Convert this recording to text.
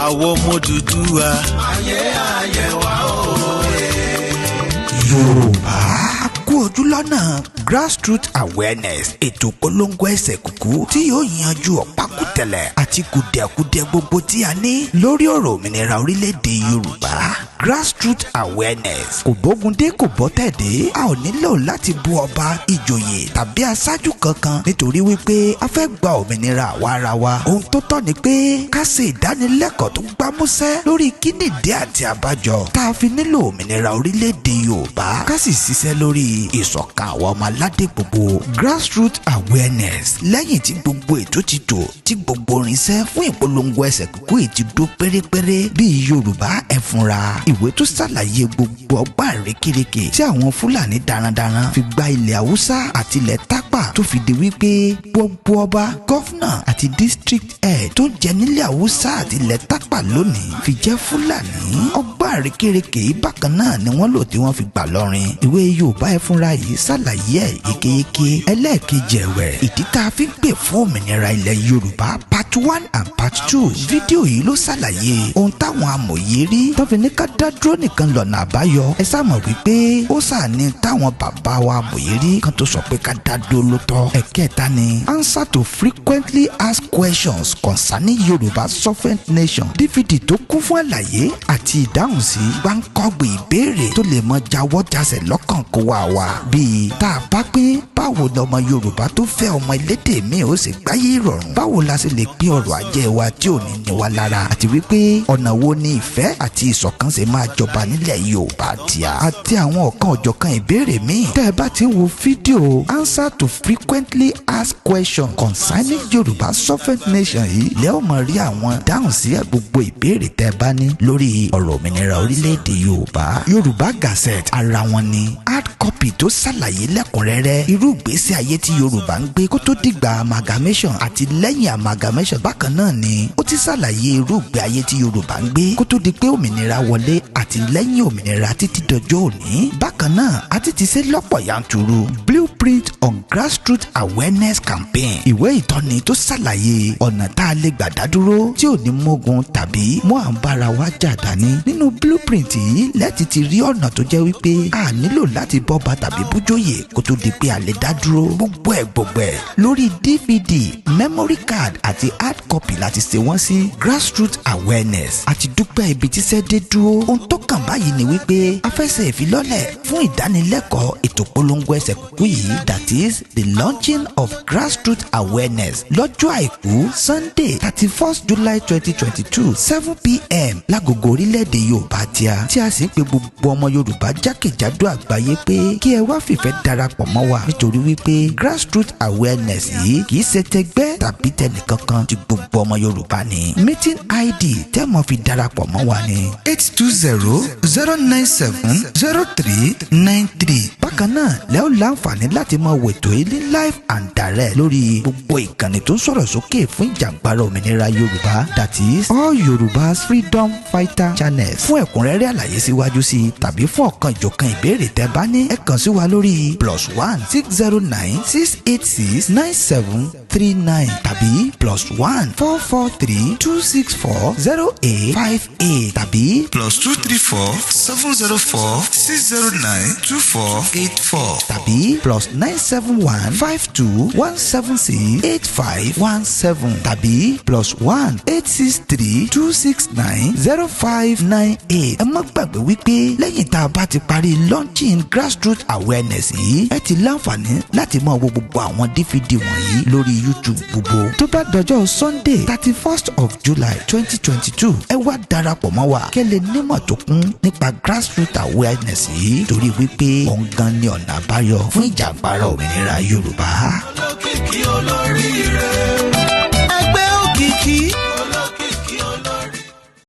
Àwọn ọmọ Odùduwà. Ayé ayé wa o. Yorùbá kú ojú lọ́nà. Grassroots awareness, ètò polongo ẹsẹ̀ kúkú tí yóò yanjú ọ̀pákùtẹ̀lẹ̀ àti kùdẹ̀kùdẹ̀ gbogbo tí a ní lórí ọ̀rọ̀ òmìnira orílẹ̀-èdè Yorùbá. Grassroots awareness kò bógun dé, kò bọ́tẹ̀ dé. A ò nílò láti bú ọba, ìjòyè tàbí aṣáájú kankan nítorí wípé a fẹ́ gba òmìnira àwa ara wa. Ohun tó tọ́ ni pé ká ṣe ìdánilẹ́kọ̀ọ́ tó gbámúsẹ́ lórí kínídìí àti àbájọ tá a fi nílò òmìnira orílẹ̀-èdè Yorùbá, ká sì ṣiṣẹ́ lórí ìṣọ̀kan àwọn ọmọ aládé gbogbo. Grassroots awareness, lẹ́yìn tí gbogbo ètò ti tò, tí gbogbo irinṣẹ́ fún ìpolongo ẹsẹ̀ kúkú yìí ti dó pérépéré, bíi Yorùbá Ẹ Fúnra, ìwé tó ṣàlàyé gbogbo ọgbà àrékérekè tí àwọn Fúlàní darandaran fi gba ilẹ̀ Haúsá àti ilẹ̀ Tápà, tó fi di wípé gbogbo ọba, governor àti district head tó ń jẹ nílẹ̀ Haúsá àti ilẹ̀ Tápà lónìí fi jẹ́ Fúlàní. Ọgbà àrékérekè yìí bákan náà ni wọ́n lò tí wọ́n fi gbà lọ́rin. Ìwé Yorùbá Ẹ Fúnra yìí ṣàlàyé ẹ̀ yékéyéké. Ẹlẹ́ẹ̀kejì ẹ̀wẹ̀, ìdí tá a fi ń pè fún òmìnira ilẹ̀ Yorùbá, part one and part two. Fídíò yìí ló ṣàlàyé ohun táwọn amòye rí tó fi ní ká dá dúró nìkan lọ́nà àbáyọ. Ẹ sáà mọ̀ wípé ó sàní táwọn bàbá wa amòye rí kan tó sọ pé ká dá dúró ló tọ́. Ẹ̀kẹta ni answer to frequently asked questions concerning Yorùbá sovereign nation, DVD tó kún fún àlàyé àti ìdáhùn sí gbáǹkọ́gbè ìbéèrè tó lè mọ jáwọ́ jásẹ̀ lọ́kàn kó wá wa, bíi tá a bá pín, báwo ni ọmọ Yorùbá tó fẹ́ ọmọ elédè míì ó sì gbáyé ìrọ̀rùn? Báwo la ṣe lè pín ọrọ̀ ajé wa tí ò ní ní wa lára? Àti wípé ọ̀nà wo ni ìfẹ́ àti ìṣọ̀kan ṣe máa jọba nílẹ̀ Yorùbá tíá? Àti àwọn ọ̀kan ọ̀jọ̀kan ìbéèrè míì. Tẹ́ ẹ bá ti ń wo fídíò answer to frequently asked questions concerning Yorùbá sovereign nation yìí, lẹ́ ò mọ̀ rí àwọn dáhùn sí gbogbo ìbéèrè tẹ́ ẹ bá ní lórí ọ̀rọ̀ òmìnira orílẹ̀-èdè Yorùbá. Yorùbá Gazette, ara wọn ni hard copy tó ṣàlàyé lẹ́kùnrẹ́rẹ́ irú ìgbésí ayé tí Yorùbá ń gbé kó tó dìgbà amalgamation àti lẹ́yìn amalgamation. Bákan náà ni ó ti ṣàlàyé irú ìgbé ayé tí Yorùbá ń gbé kó tó di pé òmìnira wọlé àti lẹ́yìn òmìnira títí dọjọ́ òní. Bákan náà, a ti ṣe lọ́pọ̀ yanturu blueprint on grassroots awareness campaign, ìwé ìtọ́ni tó ṣàlàyé ọ̀nà tá a lè gbà dádúró tí ò ní mógun tàbí mú à ń bára wa jà dání. Nínú blueprint yìí lẹ́ẹ̀tì ti rí ọ̀nà tó jẹ́ wípé a nílò láti bọ́ba tàbí bújóyè kó tó di pé a lè dá dúró. Gbogbo ẹ̀ gbogbo ẹ̀ lórí DVD, memory card àti hard copy láti ṣe wọ́n sí. Grassroots awareness, àti dúpẹ́ ibi tíṣẹ́ dé dúró. Ohun tó kàn báyìí ni wípé a fẹ́ ṣe ìfilọ́lẹ̀ fún ìdánilẹ́kọ̀ọ́ ètò polongo ẹsẹ̀ kúkú yìí, that is the launching of grassroots awareness, lọ́jọ́ Àìkú, Sunday, 31st July 2022, 7 p.m. lágogo orílẹ̀-èdè Yorùbá tíá tí a sì ń pe gbogbo ọmọ Yorùbá jákèjádò àgbáyé pé kí ẹ wá fìfẹ́ darapọ̀ mọ́ wa, nítorí wípé grassroots awareness yìí kì í ṣe tẹgbẹ́ tàbí tẹnìkankan, ti gbogbo ọmọ Yorùbá ni. Meeting ID tẹ́ mọ̀ fi darapọ̀ mọ́ wa ni 820 097 0393. Bákan náà lẹ́ ó láǹfààní láti máa wètò yìí ní live and direct lórí gbogbo ìkànnì tó ń sọ̀rọ̀ sókè fún ìjàǹgbara òmìnira Yorùbá, that is all Yorùbá freedom fighter channels. Fún ẹ̀kúnrẹ́rẹ́ àlàyé síwájú sí i tàbí fún ọ̀kan ìjọ̀kan ìbéèrè tẹ́ bá ní, ẹ kàn sí wa lórí +1 609 686 9739 tàbí +1 443 264 0858 tàbí +234 704 609 2484 tàbí +971 52 176 8517 tàbí +1 863 269 0598. Ẹ má gbàgbé wípé lẹ́yìn tá a bá ti parí launching grassroots awareness yìí, ẹ ti láǹfààní láti máa wo gbogbo àwọn DVD wọ̀nyí lórí YouTube gbogbo. Tó bá dọjọ́ Sunday, 31st of July 2022, ẹ wá darapọ̀ mọ́ wa kẹ́ lè nímọ̀ tó kún nípa grassroots awareness yìí, torí wípé òun gan ni ọ̀nà àbáyọ fún ìjàǹgbara òmìnira Yorùbá. Olókìkí olóríire. Ẹgbẹ́ òkìkí.